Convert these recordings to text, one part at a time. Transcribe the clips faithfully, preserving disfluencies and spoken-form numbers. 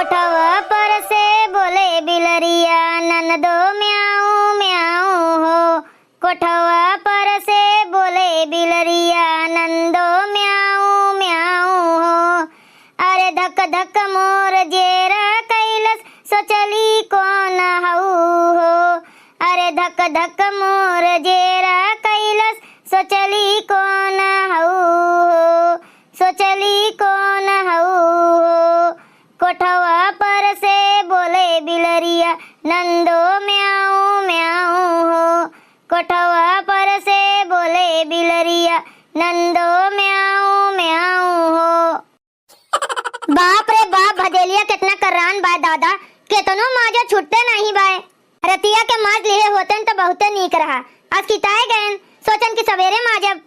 कोठवा पर से बोले बिलरिया, ननदो म्याऊं म्याऊं हो। कोठवा पर से बोले बिलरिया, ननदो म्याऊं म्याऊं हो। अरे धक धक मोर जेरा कैलस, सोचली कौन हऊ हो। अरे धक धक मोर जेरा कैलस, सोचली कौन हऊ हो। सोचली कौन हऊ हो। कोठवा पर से बोले बिलरिया, नंदो म्याऊं म्याऊं हो। कोठवा पर से बोले बिलरिया, नंदो म्याऊं म्याऊं हो। बाप रे बाप, भदेलिया केतना कर्रान बाय दादा, केतनो माजो छुट्टे नाहीं बाय। रतिया के माज लिहे होतेन त बहुते नीक रहा। अस्किताए गएन, सोचेन कि सबेरे माजब।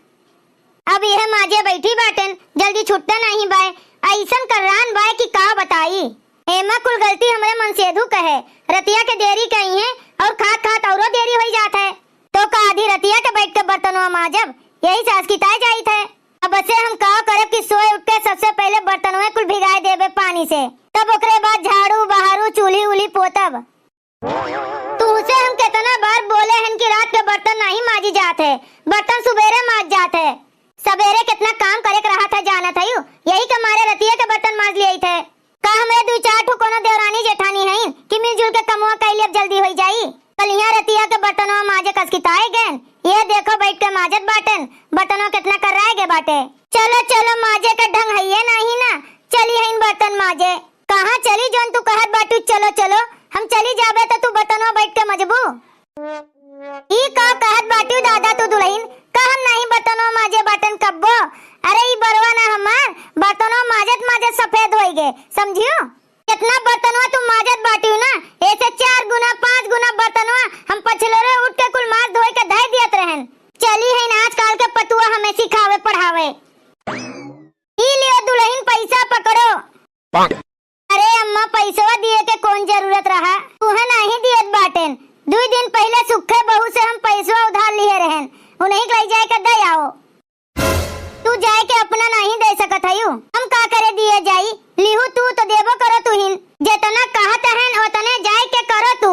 अब इहे माजे बैठी बाटेन, जल्दी छुट्टे नाहीं बाय। अइसन कर्रान बाय कि का बताई। एमा कुल गलती हमरे मनसेधु क है। रतिया के देरी कइहें अउर खात खात अउरो देरी होइ जात है। तो का आधी रतिया के बैठ के बर्तनवा माजब, यही से अस्किताए जाइत है। अब से हम का करब कि सोए उठ के सबसे पहिले बर्तनवे कुल भिगाए देबे पानी से, तब ओकरे बाद झाड़ू बहारू चूल्ही उल्ही पोतब। तुहसे हम केतना बार बोले हन कि रात के बर्तन नाहीं माजी जात है, बर्तन सुबेरे माज जात है। सबेरे केतना काम करे के रहत है जानत हयू, यही के मारे रतिये के बर्तन माज लियाइत है। का हमरे दुइ चार ठो कोनो देवरानी जेठानी हईन कि मिलजुल के कमवा कइ लेब जल्दी होइ जाई? कलिया रतिया के बर्तनवा माजे क अस्किताए गएन, ये देखो बैठ के माजत बाटेन, बर्तनवा केतना कर्राए गे बाटे। चलो चलो, माजे के ढंग हइये नाहीं ना, चली हईन बर्तन माजे। कहाँ चली जौन तू कहत बाटू चलो चलो, हम चली जाबे त तू बर्तनवा बैठ के मजबू। ई का कहत बाटिउ दादा तू दुलहिन, का हम नाहीं बर्तनवा माजे बाटेन कब्बो? अरे ई बरवा ना हमार बर्तनवा माजत माजत सफेद होइ गे, समझिउ? केतना बर्तनवा तू माजत बाटिउ ना, एसे चार गुना पाँच गुना बर्तनवा हम पछलोरे उठ के कुल माज धोइ के धइ दियत रहेन। चली हईन आजकाल के पतुआ हमें सिखावे पढ़ावे। ई लियो दुलहिन पइसा पकड़ो। अरे अम्मा, पइसवा दिए के कौन जरूरत रहा? तुहे नाहीं दियत बाटेन। दुइ दिन पहिले सुखे बहू से हम पइसवा उधार लिहे रहेन, उन्हीं के लइ जाए के दइ आओ। तू जाए के अपना नाहीं दइ सकत हयू, हम का करे दिए जाई? लिहू तू तो देबो करो तुहिन। जेतना कहत हन ओतने जाए के करो तू।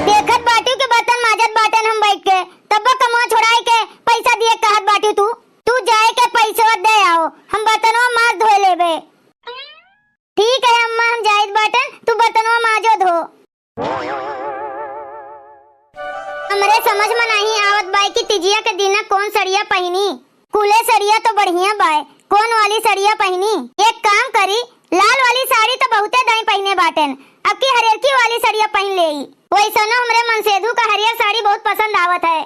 देखत बाटिउ कि बर्तन माजत बाटेन हम बैठ के, तब्बो कमवा छोड़ाइ के पइसा दिए कहत बाटिउ तू। तू जाए के पइसवा दे आओ, हम बर्तनवा माज धोए लेबे। ठीक है अम्मा, हम जाइत बाटेन, तू बर्तनवा माजो धो। हमरे समझ में नाहीं आवत बाय कि तिजिया के दिना कौन सड़िया पहिनी। कुले सड़िया तो बढ़िया बाय, कौन वाली सड़िया पहिनी? एक काम करी, लाल वाली साड़ी तो बहुते दाईं पहिने बाटेन, अब की हरियरकी वाली सड़िया पहिन लेई। वइसनो हमरे मनसेधु का हरियर साड़ी बहुत पसंद आवत है।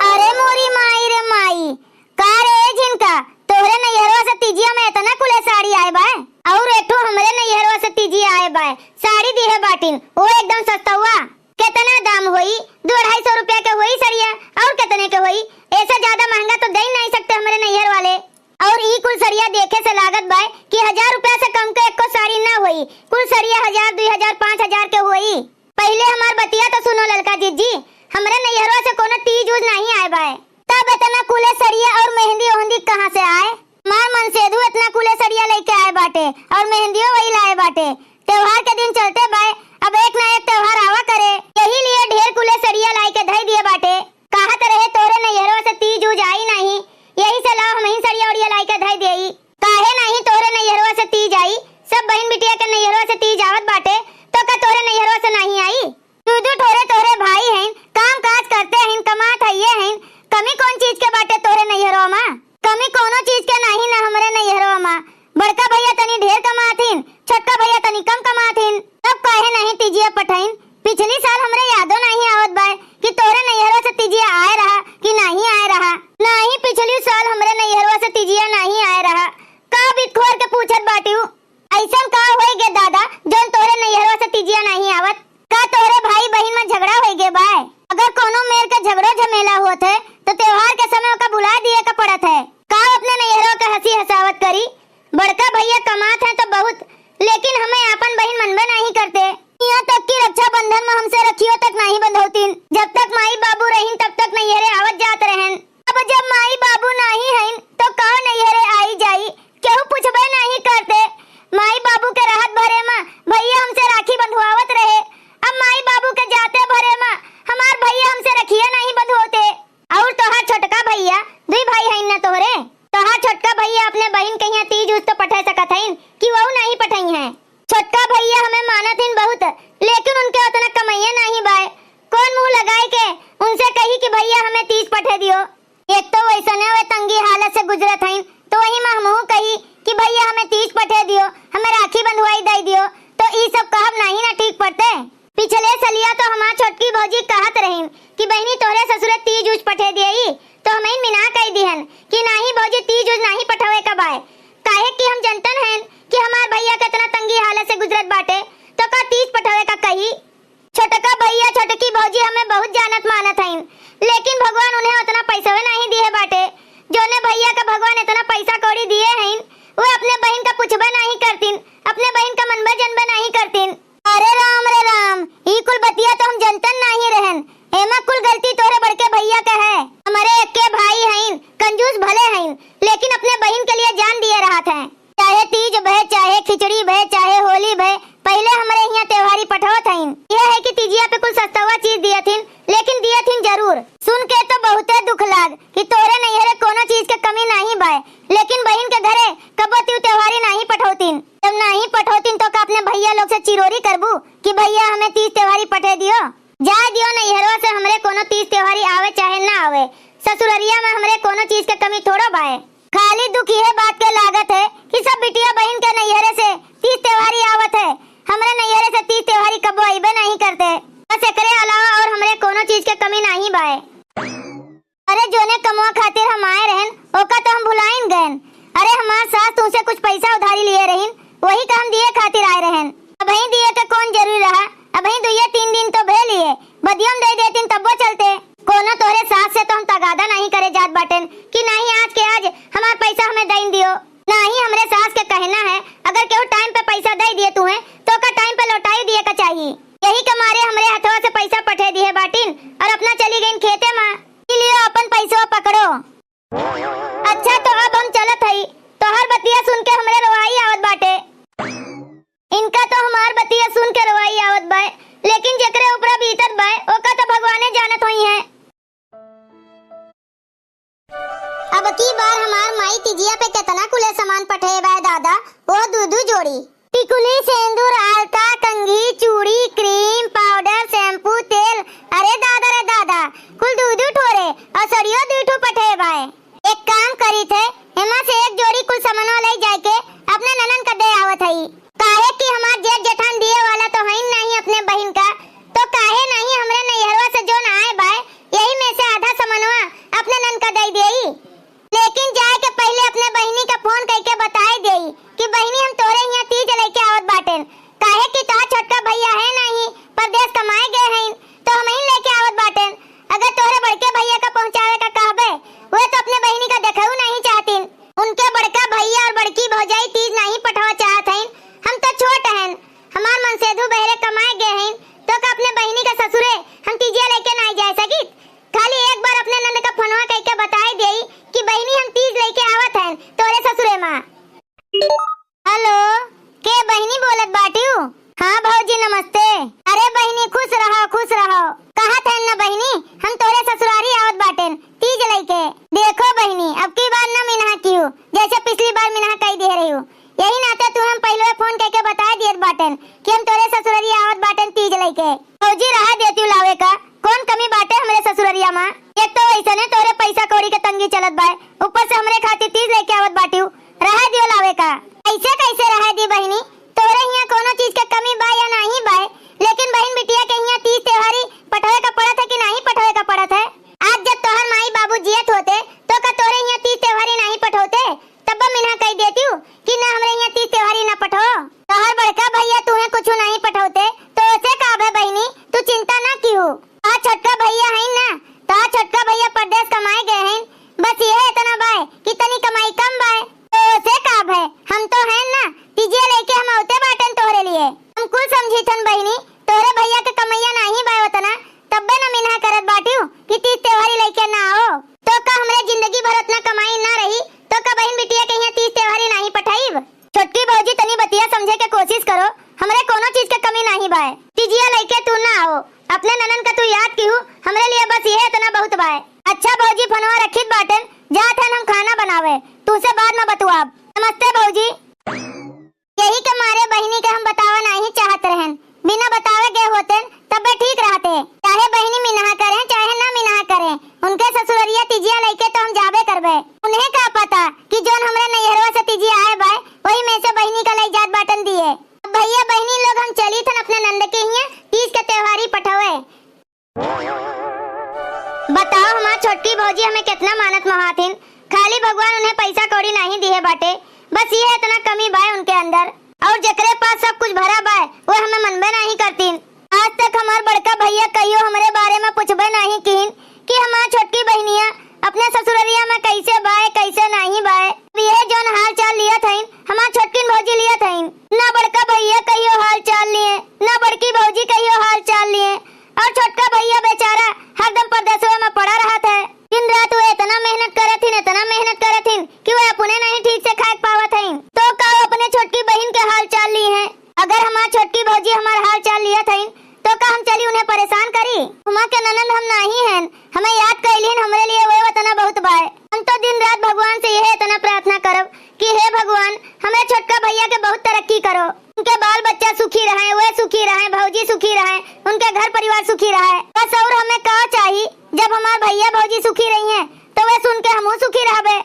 अरे मोरी माई रे माई, का रे झिनका, तोहरे नैहरवा से तिजिया में एतना कुले साड़ी आए बाय? अउर एक ठो हमरे नैहरवा से तिजिया आए बाय, साड़ी दिहे बाटिन, वो एकदम सस्तउआ। केतना दाम होई? दो अढ़ाई सौ रुपया के होई सड़िया, अउर केतने के होई? एसे ज्यादा महंगा तो दे ही नाहीं सकते हमरे नैहर वाले। अउर ई कुल सड़िया देखे से लागत बाय कि हजार रुपया से कम के एको साड़ी ना होई। कुल सड़िया हजार, दुइ हजार, पाँच हजार के होई। पहिले हमार बतिया तो सुनो ललका जिज्जी, हमरे नैहरवा से कोनो तीज उज नाहीं आए बाय। तब एतना कुले सड़िया अउर मेहंदी ओहंदी कहाँ से आए? हमार मनसेधु एतना कुले सड़िया लइके आए बाटे अउर मेहंदियो वही लाए बाटे। त्योहार के दिन चलते बाय, अब एक ना एक त्योहार आवा करे, यही लिए ढेर कुले सड़िया लाइके धइ दिए बाटे। कहत रहे तोहरे नैहरवा से तीज उज आई नाहीं, यही से लाओ हमहीं सड़िया ओड़िया लाइके धइ देई। काहे नाहीं तोहरे नैहरवा से तीज आई? सब बहिन बिटिया के नैहरवा से तीज आवत बाटे, तो का तोहरे नैहरवा से नाहीं आई? दू दू ठोरे तोहरे भाई हईन, काम काज करते हईन, कमात हइये हईन, कमी कौन चीज के बाटे तोहरे नैहरवा मा? कमी कौनो चीज के नाहीं ना हमरे नैहरवा मा। बड़का भइया तनी ढेर कमात हीन, छोटका भइया तनी कम कमात हीन, तब काहे नाहीं तीजिया पठाइन? पिछली साल हमरे यादो नाहीं आवत बाय कि तोहरे नैहरवा से तीजिया आए रहा कि नाहीं आए रहा। नाहीं, पिछली साल हमरे नैहरवा से तीजिया नाहीं आए रहा। का बितखोर के पूछत बाटिउ? अइसन का होइ गे दादा, जौन तोहरे नैहरवा से तीजिया नाहीं आवत? का तोहरे भाई बहिन में झगड़ा होइ गे बाय? अगर कौनो मेर के झगड़ो झमेला होत है, तो त्योहार के समय ओका बुलाए दिए का पड़त है। का अपने नैहरवा के हँसी हँसावत करी? बड़का भइया कमात हैं तो बहुत, लेकिन हमें आपन बहिन मनबे नाहीं करते। यहाँ तक कि रक्षाबंधन में हमसे रखियो तक नाहीं बंधौतीन। जब तक माई बाबू रहीन, तब तक नैहरे आवत जात रहेन। अब जब माई बाबू नाहीं हईन, तो का नैहरे आई जाई? केहू पूछबे नाहीं करते। माई बाबू के तीज उज तो पठे सकत हइन कि वहू नाहीं पठइहैं। छोटका भइया हमें मानत हइन बहुत, लेकिन उनके ओतना कमइया नाहीं बाय। कौन मुँह लगाए के उनसे कही कि भइया हमें तीज पठे दियो? एक तो वइसने वे तंगी हालत से गुजरत हइन, तो वही में हमहू कही कि भइया हमें तीज पठे दियो, हमें राखी बंधवाई दइ दियो, तो ई सब कहब नाहीं ना ठीक पड़ते। पिछले सलिया तो हमार छोटकी भौजी कहत रहिन कि बहिनी तोहरे ससुरे तीज उज पठे दियई, तो हमइन मिना कइ दिहन कि नाहीं भौजी तीज उज नाहीं पठवे का बाय, काहे कि हम जनतन हन कि हमार भइया केतना तंगी हालत से गुजरत बाटे, तो का तीज पठवे का कही? छोटका भइया, छोटकी भौजी हमें बहुत जानत मानत हइन, लेकिन भगवान उन्हें ओतना पइसवे नाहीं दिहे बाटे। जौने भइया का भगवान एतना पइसा कौड़ी दिहे हइन, वे अपने बहिन का पुछबे नाहीं करतिन, अपने बहिन का मनबे जनबे नाहीं करतिन। अरे राम रे राम, ई कुल बतिया तो हम जनतन नाहीं रहन। एमा कुल गलती तोहरे बड़के भइया का है। हमरे एक्के भाई हइन, कंजूस भले हइन, लेकिन अपने बहिन के लिए जान दिए रहत हैं। चाहे तीज भय, चाहे खिचड़ी भय, चाहे होली भय, पहिले हमरे हियाँ त्योहारी पठवत हइन। यह है कि तीजिया पे कुल सस्तवा चीज दियथिन, लेकिन दियथिन जरूर। सुन के तो बहुते दुख लाग कि तोहरे नैहरे कोनो चीज के कमी नाहीं बाय, लेकिन बहिन के घरे कबो तीज त्योहारी नाहीं पठौतिन। जब नाहीं पठौतिन तो का अपने भइया लोग से चिरोरी करबू कि भइया हमें तीज त्योहारी पठे दियो? जाए दियो, नैहरवा से हमरे कोनो तीज त्योहारी आवे चाहे ना आवे, ससुररिया में हमरे कोनो चीज के कमी थोड़ो बाय। खाली दुख यह बात के लागत है कि सब बिटिया बहिन के नैहरे से तीज त्योहारी आवत है, हमरे नैहरे से तीज त्योहारी कबो अइबे नाहीं करते। बस एकरे अलावा और हमरे कोनो चीज के कमी नाहीं बाय। अरे, जोने कमवा खातिर हम आए रहन, ओका तो हम भुलाइन गएन। अरे, हमार सास तुमसे कुछ पैसा उधारी लिए रहिन, वही का हम दिए खातिर आए रहन। अबहीं दिए के कौन जरूरी रहा, अबहीं दुइये तीन दिन तो भे लिए, बदियम दे देतिन तब्बो चलते। कोनो तोहरे सास से तो हम तगादा नाहीं करे जात बाटेन कि नाहीं आज के आज हमार पैसा हमें दइन दियो। नाहीं हमरे सास के कहना है, अगर केहू टाइम पे पैसा दे दिए तुहें, तो ओका टाइम पे लौटाई दिए का चाही। यही के मारे हमरे हथवा से पैसा पठे दिए बाटिन और अपना चली गईन खेते मा। ई लियो, अपन पैसवा पकड़ो। अच्छा, तो अब हम चलत हई। तोहर बतिया सुन के हमरे रोवाई आवत बाटे। इनका तो हमार बतिया सुन के रोवाई आवत बाय, लेकिन जेकरे ऊपरा बीतत बाय, ओका तो भगवाने जानत होइहैं। अब की बार हमार माई तिजिया पे केतना कुले सामान पठे बाय दादा, वो दू दू जोड़ी। टिकुली, सेंदूर, आलता, कंघी, चूड़ी, क्रीम, पाउडर, शैम्पू, तेल, अरे दादा रे दादा, कुल दू दू ठो रे, और सड़ियो दू ठो पठे बाय। एक काम करी थे, एमा से एक जोड़ी कुल सामानवा ले जाए के अपने ननन का दे आवत हई। काहे कि हमार जेठ जेठान दिए वाला तो हईन नहीं अपने बहिन का, तो काहे नहीं हमरे नैहरवा से जोन आए बाय, यही में से आधा सामानवा अपने ननन का दे देई। लेकिन जाए के पहिले अपने बहिनी का फोन कइके बताए देई कि बहिनी, हम तोहरे हियाँ तीज लेके आवत बाटेन, काहे कि तोहार छोटका भइया है नहीं, परदेस कमाए गए हईन, तो हमहिन लेके आवत बाटेन। अगर तोहरे बड़के भइया का पहुँचावे का कहबे, वे तो अपने बहिनी का देखहू नहीं चाहतीन। उनके बड़का भइया और बड़की भौजाई तीज नहीं पठवा चाहत हईन। हम तो छोट हन, हमार मनसेधु बहरे कमाए गए हईन, तो का अपने बहिनी का ससुरे हम तीजिया लेके नाई जाए सकित? खाली एक बार अपने नंद का फोनवा कइके बताए देई कि बहिनी, हम तीज लेके आवत हन तोहरे ससुरे मा। हेलो, के बहिनी बोलत बाटिउ? हाँ भौजी नमस्ते। अरे बहिनी खुश रहो, खुश रहो। कहत हन न बहिनी, हम तोहरे ससुरारी आवत बाटेन तीज लइके। देखो बहिनी, अब की बार न मिनहा किहू, जैसे पिछली बार मिनहा कई दिहे रहिउ। यही नाते तुहे हम पहिले फोन कइके बताए दियत बाटेन कि हम तोहरे ससुरारी आवत बाटेन तीज लइके। भौजी रहा देतिउ लावे का, कौन कमी बाटे हमरे ससुररिया मा? एक तो वैसने तोहरे पैसा कौड़ी के तंगी चलत बाय, ऊपर से हमरे खातिर तीज लेके आवत बाटिउ, रहा दियो लावे का। ऐसे कैसे रहा दी बहिनी? तोहरे हियाँ कोनो चीज के कमी बा या नाही बाय, लेकिन बहिन बिटिया के हियाँ तीज त्योहारी पठवे का पड़त है कि नाही पठवे का पड़त है? आज जब तोहर माई बाबू जियत होते, तो का तोहरे हियाँ तीज त्योहारी नाही पठौते? तब्बो मिनहा कई देतिउ कि ना हमरे हियाँ तीज त्योहारी ना पठो। तोहर बड़का भइया तुहे कुछु नाही पठौते, तो ओसे का भय बहिनी, तू चिंता ना किहू। तोहार छोटका भइया हईन ना, तोहार छोटका भइया परदेस कमाए गए हईन, बस यह इतना बाय कि तनी कमाई कम बाय, तो ओसे का भय, हम तो हन ना, तीजिया लेके हम आवते बाटेन तोहरे लिए। हम कुल समझी थन बहिनी, तोहरे भइया के कमैया नाही बाय ओतना, तब्बे न मिनहा करत बाटिउ कि तीज त्योहारी लइके ना आओ। तो का हमरे जिंदगी भर ओतना कमाई ना रही, तो का बहिन बिटिया के हियाँ तीज त्योहारी नाही पठाइब? छोटकी भौजी, तनी बतिया समझे के कोशिश करो, हमरे कोनो चीज के कमी नाही बाय। तीजिया लइके तू ना आओ, अपने ननन का तू याद किहू, हमरे लिए बस यह इतना बहुत बाय। अच्छा भौजी, फोनवा रखित बाटेन, जात हन हम खाना बनावे, तुहसे बाद में बतुआब। नमस्ते भौजी। यही के मारे बहिनी के हम बतावा नाही चाहत रहन, बिना बतावे गए होतेन तबे ठीक रहते। चाहे बहिनी मिनहा करें चाहे ना मिनहा करें, उनके ससुररिया तिजिया लइके तो हम जाबे करबे। उन्हें का पता कि जौन हमरे नैहरवा से तिजिया आए बाय वही में से बहिनी का लई जात बाटन दिए। अब भैया बहिनी लोग हम चली थन अपने नंद के हियाँ तीज के त्योहारी पठवे। बताओ, हमार छोटकी भौजी हमें कितना मानत मोहाथिन, खाली भगवान उन्हें पैसा कौड़ी नाही दिहे बाटे, बस ये इतना कमी बाय उनके अंदर। और जेकरे पास सब कुछ भरा बाय, वो हमें मनबे नाही करतीन। आज तक हमार बड़का भैया कहियो हमरे बारे में पूछबे नाही कीन कि हमार छोटकी बहिनिया अपने ससुररिया में कैसे बाय, कैसे नाही बाय। अब ये जौन हाल चाल लियत हईन, हमार छोटकिन भौजी लियत हईन। ना बड़का भैया कहियो हाल चाल लिए, ना बड़की भौजी कहियो हाल चाल लिए। और छोटका भैया बेचारा हरदम परदेसवे में पड़ा रहत है। दिन रात वो इतना मेहनत करत हिन, इतना मेहनत करत हिन कि वो अपने नहीं ठीक से खाए पावत हईन। तो का वो अपने छोटकी बहिन के हाल चाल ली हैं? अगर हमार छोटकी भौजी हमार हाल चाल लियत हईन, तो का हम चली उन्हें परेशान करी? उमा के ननंद हम नाही हन, हमें याद कैलिन, हमरे लिए वो इतना बहुत बाय। हम तो दिन रात भगवान से यह इतना प्रार्थना करब कि हे भगवान, हमरे छोटका भैया के बहुत तरक्की करो, उनके बाल बच्चा सुखी रहें, वे सुखी रहें, भौजी सुखी रहें, उनके घर परिवार सुखी रहे। बस और हमें का चाही, जब हमार भैया भौजी सुखी रही हैं, तो वे सुन के हमहू सुखी रहबे।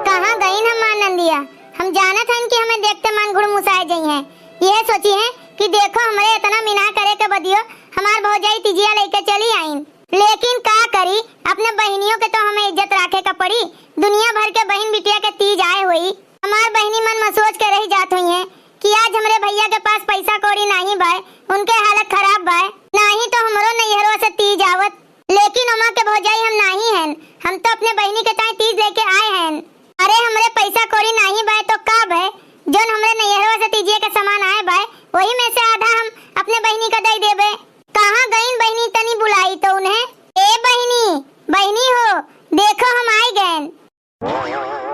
कहाँ गईन हमार नंदिया? हम जानत हन कि हमें देखते मन घुड़मुसाए जइहें। यह सोची हैं कि देखो, हमरे इतना मिनहा करे के बदियो हमार भौजाई तिजिया लेके चली आईन। लेकिन का करी, अपने बहिनियों के तो हमें इज्जत राखे का पड़ी। दुनिया भर के बहिन बिटिया के तीज आए होई। हमार बहिनी मन में सोच के रह जात हुई हैं कि आज हमरे भैया के पास पैसा कौड़ी नाही बाय, उनके हालत खराब बाय, नाही तो हमरो नैहरवा से तीज आवत। लेकिन ओमा के भौजाई हम नाही हन, हम तो अपने बहिनी के ताई तीज लेके आए हन। अरे, हमरे पैसा कौड़ी नाही बाय तो का भय, जौन हमरे नैहरवा से तीजिए के सामान आए बाय, वही में से आधा हम अपने बहिनी का दे देबे। कहाँ गईन बहिनी, तनी बुलाई तो उन्हें। ए बहिनी, बहिनी हो, देखो हम आई गएन।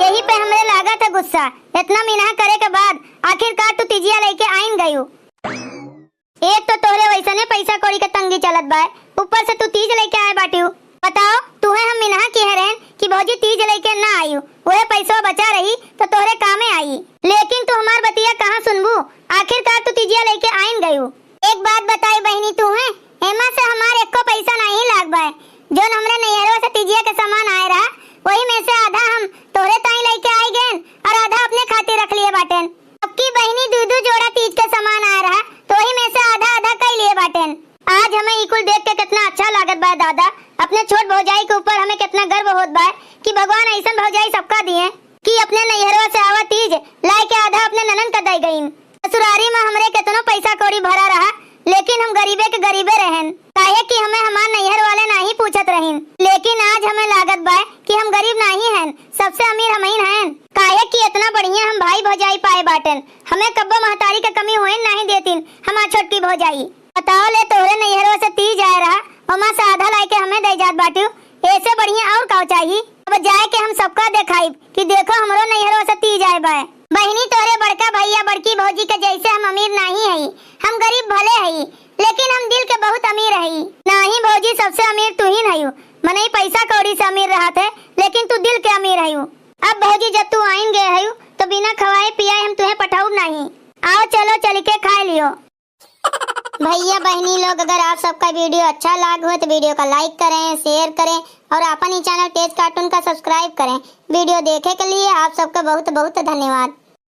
यही पे हमरे लागत है गुस्सा, इतना मिनहा करे के बाद आखिरकार तू तिजिया लेके आइन गयू। एक तो तोहरे वैसने पैसा कौड़ी के तंगी चलत बाय, ऊपर से तू तीज लेके आए बाटियो। बताओ, तुहे हम मिनहा किहे रहन कि भौजी तीज लेके ना आयु, वह पैसवा बचा रही तो तोहरे कामे आई। लेकिन तू हमार बतिया कहाँ सुनबू? आखिरकार तू तीजिया लेके आइन गयू। एक बात बताई बहिनी, तुहे एमा से हमार एको पैसा नाही लाग बाय। जौन हमरे नैहरवा से तीजिया के सामान आए रहा, वही में से आधा हम तोहरे ताई लेके आई गएन और आधा अपने खातिर रख लिए बाटेन। अबकी बहिनी दू दू जोड़ा तीज के सामान आए रहा, तो वही में से आधा आधा कई लिए बाटेन। आज हमें ई कुल देख के कितना अच्छा लागत बा दादा, अपने छोट भौजाई के ऊपर हमें कितना गर्व होत बा कि भगवान ऐसन भौजाई सबका दिए कि अपने नैहरवा से आवा तीज लाए के आधा अपने ननन का दे गईन। ससुरारी में हमरे कितनो पैसा कौड़ी भरा रहा, लेकिन हम गरीबे के गरीबे रहन, काहे कि हमें हमार नैहर वाले नाही पूछत रहिन। लेकिन आज हमें लागत बा कि हम गरीब नाही हन, सबसे अमीर हमइन हन, काहे कि इतना बढ़िया हम भाई भौजाई पाए बाटेन। हमें कब्बो महतारी के कमी होए नाही देतिन हमार छोटकी भौजाई। बताओ ले, तोहरे नैहरवा से तीज आए रहा, ओमा से आधा लाए के हमें दे जात बाटियो, ऐसे बढ़िया और का चाही? अब जाए के हम सबका देखाइब कि देखो, हमरो नैहरवा से तीज आए बाय। बहिनी, तोहरे बड़का भैया बड़की भौजी के जैसे हम अमीर नाही हई, हम गरीब भले हई, लेकिन हम दिल के बहुत अमीर हई। नाही भौजी, सबसे अमीर तू ही हयू, मनई पैसा कौड़ी से अमीर रहत है, लेकिन तू दिल के अमीर हयू। अब भौजी, जब तू आइन गए हयू, तो बिना खवाए पियाए हम तुहे पठाउब नाही। आओ, चलो, चल के खाए लियो। भैया बहिनी लोग, अगर आप सबका video अच्छा लाग हो तो video का like करें, share करें और अपन ही channel तेज cartoon का subscribe करें। Video देखे के लिए आप सबका बहुत बहुत धन्यवाद।